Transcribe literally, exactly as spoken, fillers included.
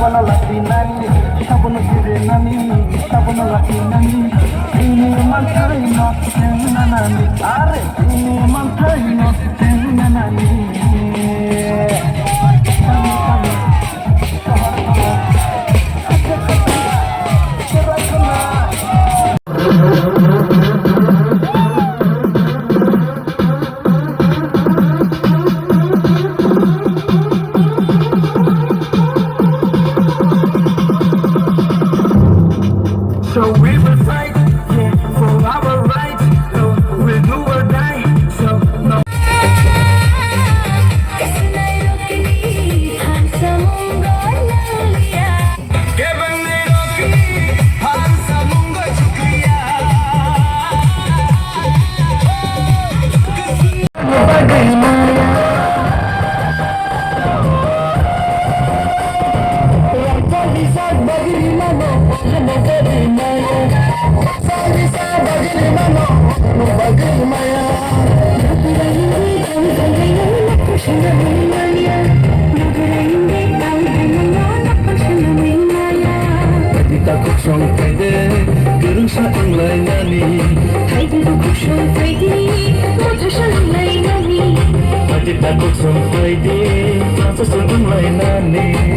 Lakinani, sabono jirinani, sabono lakinani. Ini manthai no tengnanani, are ini manthai no tengnanani. So we will fight, yeah, for our rights. So we'll do or die. So no. Takhuk song phaide, kwrwngsa wnglainani. Phaide takhuk song phaide, motha song wnglainani. Phaide takhuk song phaide, motha song wnglainani.